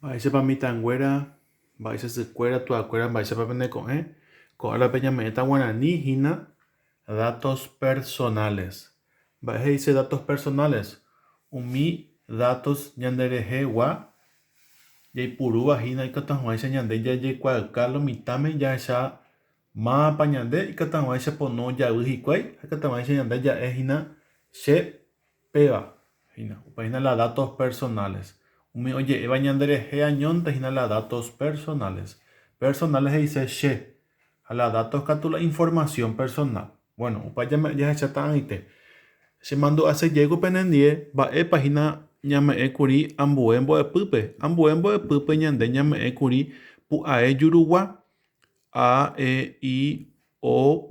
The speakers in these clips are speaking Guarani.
Mba'éichapa mitãnguéra, mba'éicha sykuéra, tuakuéra, mba'éichapa pene ko'ẽ? Ko árape ñame'ẽta guarani hína datos personales. Mba'e he'ise datos personales? Umi datos ñanderehegua jaipurúva hína ikatu hag̃uáicha ñande jajekuaauka lo mitãme jahecha mávapa ñande ikatu hag̃uáicha pono ojavy hikuái ha ikatu hag̃uáicha ñande ja'e hína che Péva hína, upe hína la datos personales. Umi oje'éva ñanderehe añónte hína la datos personales. Personales he'ise che, ha la datos katu la información personal. Bueno, upe jahecháta ag̃aite. Chemandu'asejéko penendie mba'épa hína ñame'ẽ kuri ambue mbo'epýpe. Ambue mbo'epýpe ñande ñame'ẽ kuri pu'ae jurugua, a, e, i, o,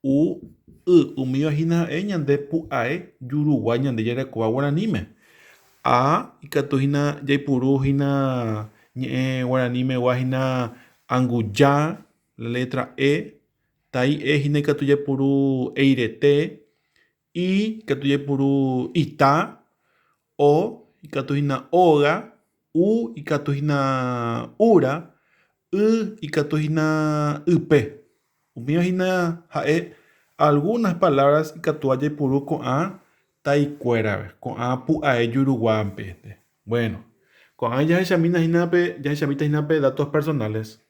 U, y, umíva hína ha'e ñande pu'ae jurugua ñande jarekóva guaraníme. A ikatu hína jaipuru hína ñe'ẽ guaranímegua hína anguja, la letra E, tai E hína ikatu jaipuru eirete, I ikatu jaipuru ita, O ikatu hína óga, U ikatu hína ura, Y ikatu hína ype. Umíva hína ha'e algunas palabras ikatúva jaipuru ko'ã taikuérape, ko'ã pu'ae juruguápe. Bueno, ko'ág̃a jahechamína hína pe, jahechamíta hína pe datos personales.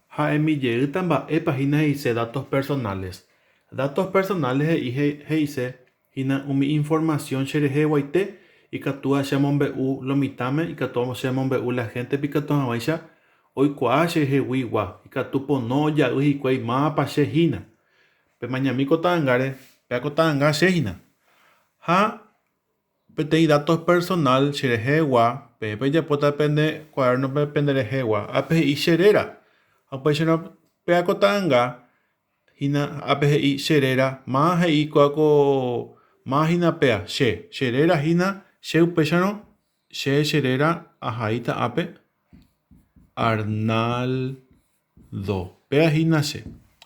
Ha'emi jeýta mba'épa hína he'ise datos personales. Datos personales he'i he'ise hína umi información che reheguaite ikatúva che amombe'u lo mitãme, ikatúva che amombe'u la gente-pe ikatu hag̃uáicha oikuaa che heguigua, ikatu pono oja'y hikuái mávapa che hína. Pemañami ko ta'angáre, péa ko ta'anga che hína. Ha peteĩ datos personal che rehegua, peẽ pejapóta pende cuaderno-pe pende rehegua, ápe he'i che réra. Ha upéicharõ péa ko ta'anga hína ápe he'i che réra, máva he'i kóa ko máva hína péa, che, che réra hína, che upéicharõ che che réra ahaíta ápe Arnaldo. Péa hína che,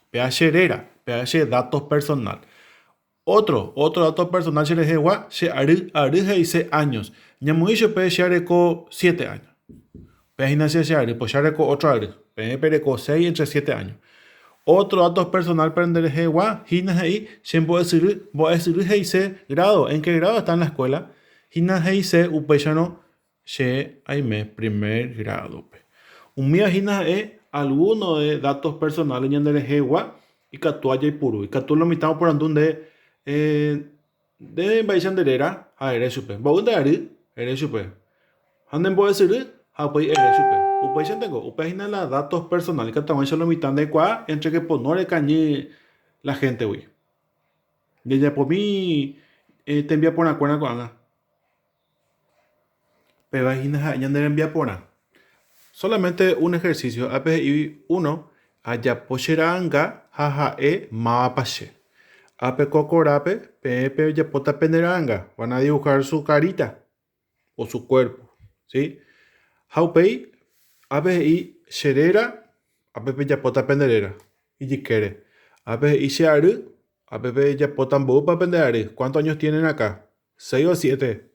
péa che réra, péa che datos personal. Ótro, ótro dato personal che rehegua, che ary, ary he'ise años. Ñamoĩ chupe che areko siete años. Péa hína che che ary, pues che areko ótro ary. Peẽ pereko seis entre siete años. Ótro dato personal pende rehegua hína he'i che mbo'esyry, mbo'esyry he'ise grado, en qué grado está en la escuela, hína he'ise upéicharõ Che aime primer grado-pe. Umíva hína ha'e alguno de datos personales ñande rehegua ikatúva jaipuru. Ikatu lo mitã oporandu nde, nde mba'éicha nde réra ha ere chupe. Mboy nde ary ere chupe. Ha nde mbo'esyry ha upéi ere chupe. Upéichantengo, upéva hína la datos personales ikatu hag̃uáicha lo mitã ndekuaa entre que pono rekañy la gente-gui. Jajapomi tembiaporãkuéra ko'ág̃a. Péva hína ha'e ñane rembiaporã. Solamente un ejercicio, ápe he'i uno, ajapo che ra'anga ha ha'e mávapa che. Ápe ko korápe peẽ pejapóta pene ra'anga, van a dibujar su carita o su cuerpo, ¿sí? Ha upéi ápe he'i che réra, ápe pejapóta pende réra ijykére. Ápe he'i che ary, ápe pejapóta mboýpa pende ary, cuántos años tienen acá. Seis o siete.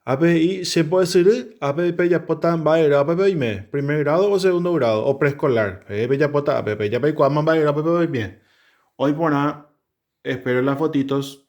Ápe he'i, Che mbo'esyry, ápe pejapóta mba'e grádope peime, primer grado o segundo grado, o preescolar. Peẽ pejapóta ápe, peẽ japeikuaáma mba'e grádope peime. Oĩ porã, espero las fotitos.